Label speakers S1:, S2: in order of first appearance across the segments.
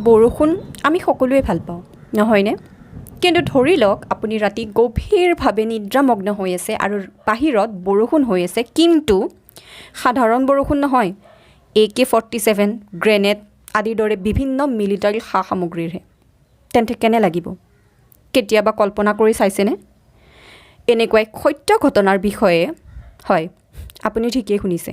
S1: বৰষুণ আমি সকলোৱে ভাল পাওঁ, নহয়নে? কিন্তু ধৰি লওক, আপুনি ৰাতি গভীৰভাৱে নিদ্ৰামগ্ন হৈ আছে আৰু বাহিৰত বৰষুণ হৈ আছে, কিন্তু সাধাৰণ বৰষুণ নহয়, AK-47, grenade আদিৰ দৰে বিভিন্ন মিলিটাৰী সা সামগ্ৰীৰহে। তেন্তে কেনে লাগিব? কেতিয়াবা কল্পনা কৰি চাইছেনে? এনেকুৱা এক সত্য ঘটনাৰ বিষয়ে, হয়, আপুনি ঠিকেই শুনিছে,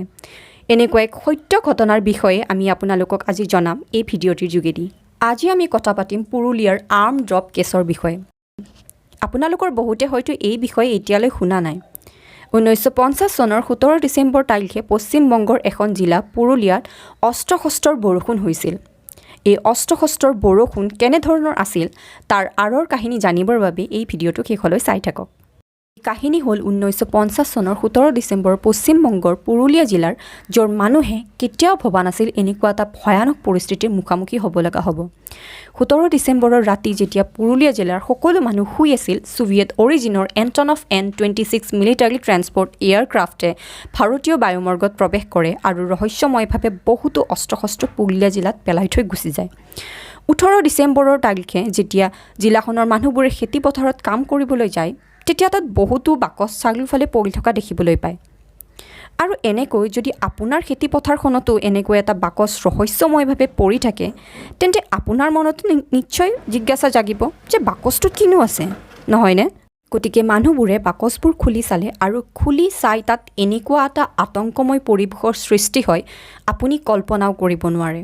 S1: এনেকুৱা এক সত্য ঘটনাৰ বিষয়ে আমি আপোনালোকক আজি জনাম এই ভিডিঅ'টিৰ যোগেদি। আজি আমি কথা পাতিম পুৰুলিয়াৰ আৰ্ম ড্ৰপ কেছৰ বিষয়ে। আপোনালোকৰ বহুতে হয়তো এই বিষয়ে এতিয়ালৈ শুনা নাই। 1950 চনৰ 17 ডিচেম্বৰ তাৰিখে পশ্চিমবংগৰ এখন জিলা পুৰুলিয়াত অস্ত্ৰ শস্ত্ৰৰ বৰষুণ হৈছিল। এই অস্ত্ৰ শস্ত্ৰৰ বৰষুণ কেনেধৰণৰ আছিল, তাৰ আঁৰৰ কাহিনী জানিবৰ বাবে এই ভিডিঅ'টো শেষলৈ চাই থাকক। কাহিনী হ'ল 1950 চনৰ 17 ডিচেম্বৰ, পশ্চিমবংগৰ পুৰুলিয়া জিলাৰ, য'ৰ মানুহে কেতিয়াও ভবা নাছিল এনেকুৱা এটা ভয়ানক পৰিস্থিতিৰ মুখামুখি হ'ব লগা হ'ব। 17 ডিচেম্বৰৰ ৰাতি যেতিয়া পুৰুলিয়া জিলাৰ সকলো মানুহ শুই আছিল, ছোভিয়েট অৰিজিনৰ এণ্টনভ এন-26 মিলিটাৰী ট্ৰেন্সপৰ্ট এয়াৰক্ৰাফ্টে ভাৰতীয় বায়ুমাৰ্গত প্ৰৱেশ কৰে আৰু ৰহস্যময়ভাৱে বহুতো অস্ত্ৰ শস্ত্ৰ পুৰুলিয়া জিলাত পেলাই থৈ গুচি যায়। 18 ডিচেম্বৰৰ তাৰিখে যেতিয়া জিলাখনৰ মানুহবোৰে খেতিপথাৰত কাম কৰিবলৈ যায়, তেতিয়া তাত বহুতো বাকচ চাৰিওফালে পৰি থকা দেখিবলৈ পায়। আৰু এনেকৈ যদি আপোনাৰ খেতিপথাৰখনতো এনেকৈ এটা বাকচ ৰহস্যময়ভাৱে পৰি থাকে, তেন্তে আপোনাৰ মনতো নিশ্চয় জিজ্ঞাসা জাগিব যে বাকচটোত কিনো আছে, নহয়নে? গতিকে মানুহবোৰে বাকচবোৰ খুলি চালে আৰু খুলি চাই তাত এনেকুৱা এটা আতংকময় পৰিৱেশৰ সৃষ্টি হয়, আপুনি কল্পনাও কৰিব নোৱাৰে।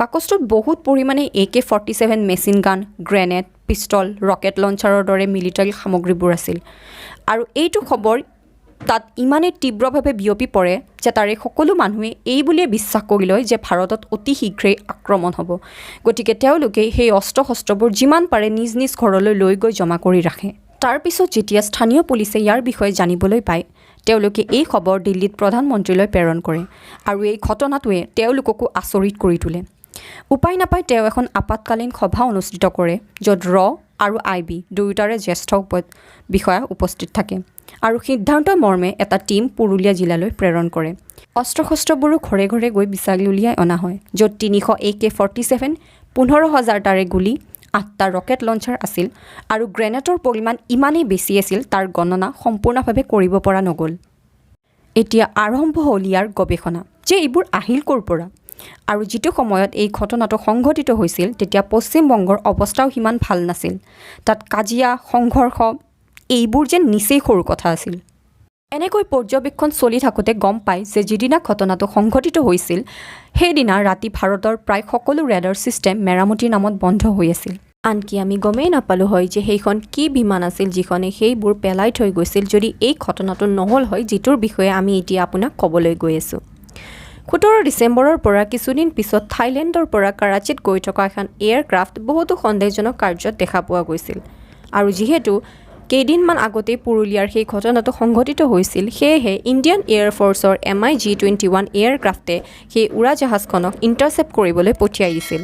S1: বাকচটোত বহুত পৰিমাণে AK-47 machine gun, grenade, pistol, rocket লঞ্চাৰৰ দৰে মিলিটাৰী সামগ্ৰীবোৰ আছিল। আৰু এইটো খবৰ তাত ইমানেই তীব্ৰভাৱে বিয়পি পৰে যে তাৰে সকলো মানুহে এই বুলিয়ে বিশ্বাস কৰি লয় যে ভাৰতত অতি শীঘ্ৰেই আক্ৰমণ হ'ব। গতিকে তেওঁলোকে সেই অস্ত্ৰ শস্ত্ৰবোৰ যিমান পাৰে নিজ নিজ ঘৰলৈ লৈ গৈ জমা কৰি ৰাখে। তাৰপিছত যেতিয়া স্থানীয় পুলিচে ইয়াৰ বিষয়ে জানিবলৈ পায়, তেওঁলোকে এই খবৰ দিল্লীত প্ৰধানমন্ত্ৰীলৈ প্ৰেৰণ কৰে আৰু এই ঘটনাটোৱে তেওঁলোককো আচৰিত কৰি তোলে। উপায় নাপাই তেওঁ এখন আপাতকালীন সভা অনুষ্ঠিত কৰে, য'ত ৰ আৰু আই বি দুয়োটাৰে জ্যেষ্ঠ বিষয়া উপস্থিত থাকে আৰু সিদ্ধান্ত মৰ্মে এটা টীম পুৰুলিয়া জিলালৈ প্ৰেৰণ কৰে। অস্ত্ৰ শস্ত্ৰবোৰো ঘৰে ঘৰে গৈ বিচাৰি উলিয়াই অনা হয়, য'ত 300 AK-47, 15,000টাৰে গুলী, আঠটা ৰকেট লঞ্চাৰ আছিল আৰু গ্ৰেনেডৰ পৰিমাণ ইমানেই বেছি আছিল, তাৰ গণনা সম্পূৰ্ণভাৱে কৰিব পৰা নগ'ল। এতিয়া আৰম্ভ হ'ল ইয়াৰ গৱেষণা যে এইবোৰ আহিল ক'ৰ পৰা। আৰু যিটো সময়ত এই ঘটনাটো সংঘটিত হৈছিল, তেতিয়া পশ্চিমবংগৰ অৱস্থাও সিমান ভাল নাছিল। তাত কাজিয়া, সংঘৰ্ষ এইবোৰ যেন নিচেই সৰু কথা আছিল। এনেকৈ পৰ্যবেক্ষণ চলি থাকোঁতে গম পায় যে যিদিনা ঘটনাটো সংঘটিত হৈছিল, সেইদিনা ৰাতি ভাৰতৰ প্ৰায় সকলো ৰেডাৰ ছিষ্টেম মেৰামতিৰ নামত বন্ধ হৈ আছিল। আনকি আমি গমেই নাপালোঁ হয় যে সেইখন কি বিমান আছিল যিখনে সেইবোৰ পেলাই থৈ গৈছিল, যদি এই ঘটনাটো নহ'ল হয়, যিটোৰ বিষয়ে আমি এতিয়া আপোনাক ক'বলৈ গৈ আছোঁ। 17 ডিচেম্বৰৰ পৰা কিছুদিন পিছত থাইলেণ্ডৰ পৰা কাৰাচীত গৈ থকা এখন এয়াৰক্ৰাফ্ট বহুতো সন্দেহজনক কাৰ্যত দেখা পোৱা গৈছিল। আৰু যিহেতু কেইদিনমান আগতেই পুৰুলিয়াৰ সেই ঘটনাটো সংঘটিত হৈছিল, সেয়েহে ইণ্ডিয়ান এয়াৰফ'ৰ্চৰ MiG-21 এয়াৰক্ৰাফ্টে সেই উৰাজাহাজখনক ইণ্টাৰচেপ্ট কৰিবলৈ পঠিয়াই দিছিল।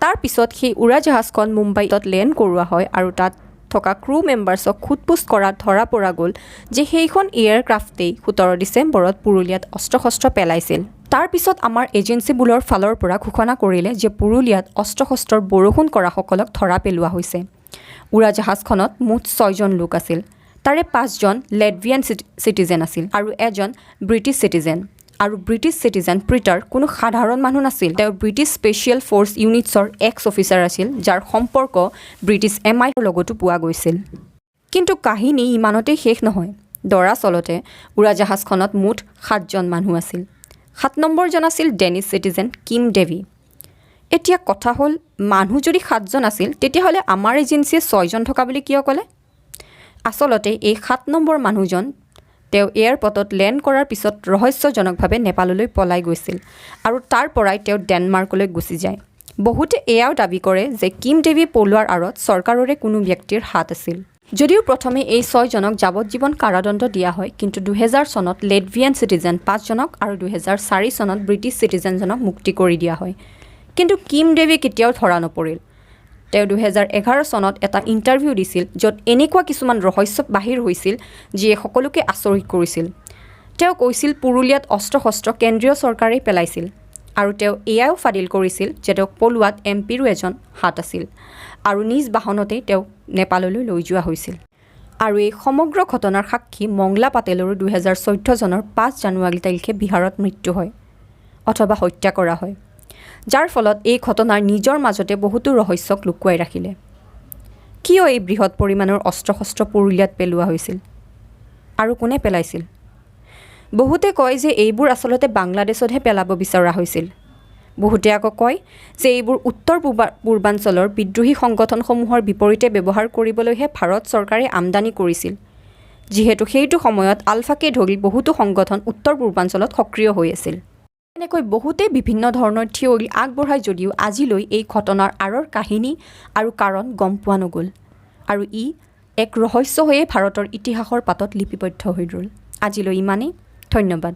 S1: তাৰ পিছত সেই উৰাজাহাজখন মুম্বাইত লেণ্ড কৰোৱা হয় আৰু তাত থকা ক্ৰু মেম্বাৰ্ছক সোধ পোছ কৰাত ধৰা পৰা গ'ল যে সেইখন এয়াৰক্ৰাফ্টেই 17 ডিচেম্বৰত পুৰুলিয়াত অস্ত্ৰ শস্ত্ৰ পেলাইছিল। তাৰ পিছত আমাৰ এজেঞ্চিবোৰৰ ফালৰ পৰা ঘোষণা কৰিলে যে পুৰুলিয়াত অস্ত্ৰ শস্ত্ৰৰ বৰষুণ কৰাসকলক ধৰা পেলোৱা হৈছে। উৰাজাহাজখনত মুঠ ছয়জন লোক আছিল। তাৰে পাঁচজন লেটভিয়ান চিটিজেন আছিল আৰু এজন ব্ৰিটিছ চিটিজেন। আৰু ব্ৰিটিছ চিটিজেন পিটাৰ কোনো সাধাৰণ মানুহ নাছিল। তেওঁ ব্ৰিটিছ স্পেচিয়েল ফ'ৰ্চ ইউনিটছৰ এক্স অফিচাৰ আছিল, যাৰ সম্পৰ্ক ব্ৰিটিছ এম আইৰ লগতো পোৱা গৈছিল। কিন্তু কাহিনী ইমানতেই শেষ নহয়। দৰাচলতে উৰাজাহাজখনত মুঠ সাতজন মানুহ আছিল। সাত নম্বৰজন আছিল ডেনিছ চিটিজেন কিম ডেভি। এতিয়া কথা হ'ল, মানুহ যদি সাতজন আছিল, তেতিয়াহ'লে আমাৰ এজেঞ্চিয়ে ছয়জন থকা বুলি কিয় ক'লে? আচলতে এই সাত নম্বৰ মানুহজন তেওঁ এয়াৰপৰ্টত লেণ্ড কৰাৰ পিছত ৰহস্যজনকভাৱে নেপাললৈ পলাই গৈছিল আৰু তাৰ পৰাই তেওঁ ডেনমাৰ্কলৈ গুচি যায়। বহুতে এয়াও দাবী কৰে যে কিম ডেভি পলোৱাৰ আঁৰত চৰকাৰৰে কোনো ব্যক্তিৰ হাত আছিল। যদিও প্ৰথমে এই ছয়জনক যাৱজ্জীৱন কাৰাদণ্ড দিয়া হয়, কিন্তু 2000 চনত লেটভিয়ান চিটিজেন পাঁচজনক আৰু 2004 চনত ব্ৰিটিছ চিটিজেনজনক মুক্তি কৰি দিয়া হয়। কিন্তু কিম ডেভি কেতিয়াও ধৰা নপৰিল। তেওঁ 2011 চনত এটা ইণ্টাৰভিউ দিছিল, য'ত এনেকুৱা কিছুমান ৰহস্য বাহিৰ হৈছিল যিয়ে সকলোকে আচৰিত কৰিছিল। তেওঁ কৈছিল, পুৰুলিয়াত অস্ত্ৰ শস্ত্ৰ কেন্দ্ৰীয় চৰকাৰেই পেলাইছিল। আৰু তেওঁ এয়াও ফাদিল কৰিছিল যে তেওঁক পলোৱাত এম পিৰো এজন হাত আছিল আৰু নিজ বাহনতেই তেওঁক নেপাললৈ লৈ যোৱা হৈছিল। আৰু এই সমগ্ৰ ঘটনাৰ সাক্ষী মংলা পাটেলৰো 2014 চনৰ 5 জানুৱাৰী তাৰিখে বিহাৰত মৃত্যু হয় অথবা হত্যা কৰা হয়, যাৰ ফলত এই ঘটনাৰ নিজৰ মাজতে বহুতো ৰহস্যক লুকুৱাই ৰাখিলে। কিয় এই বৃহৎ পৰিমাণৰ অস্ত্ৰ শস্ত্ৰ পুৰুলিয়াত পেলোৱা হৈছিল আৰু কোনে পেলাইছিল? বহুতে কয় যে এইবোৰ আচলতে বাংলাদেশতহে পেলাব বিচৰা হৈছিল। বহুতে আকৌ কয় যে এইবোৰ উত্তৰ পূৰ্বাঞ্চলৰ বিদ্ৰোহী সংগঠনসমূহৰ বিপৰীতে ব্যৱহাৰ কৰিবলৈহে ভাৰত চৰকাৰে আমদানি কৰিছিল, যিহেতু সেইটো সময়ত আলফাকে ধৰি বহুতো সংগঠন উত্তৰ পূৰ্বাঞ্চলত সক্ৰিয় হৈ আছিল। এনেকৈ বহুতেই বিভিন্ন ধৰণৰ থিয়ৰী আগবঢ়ায় যদিও আজিলৈ এই ঘটনাৰ আঁৰৰ কাহিনী আৰু কাৰণ গম পোৱা নগ'ল আৰু ই এক ৰহস্য হৈয়ে ভাৰতৰ ইতিহাসৰ পাতত লিপিবদ্ধ হৈ ৰ'ল। আজিলৈ ইমানেই, ধন্যবাদ।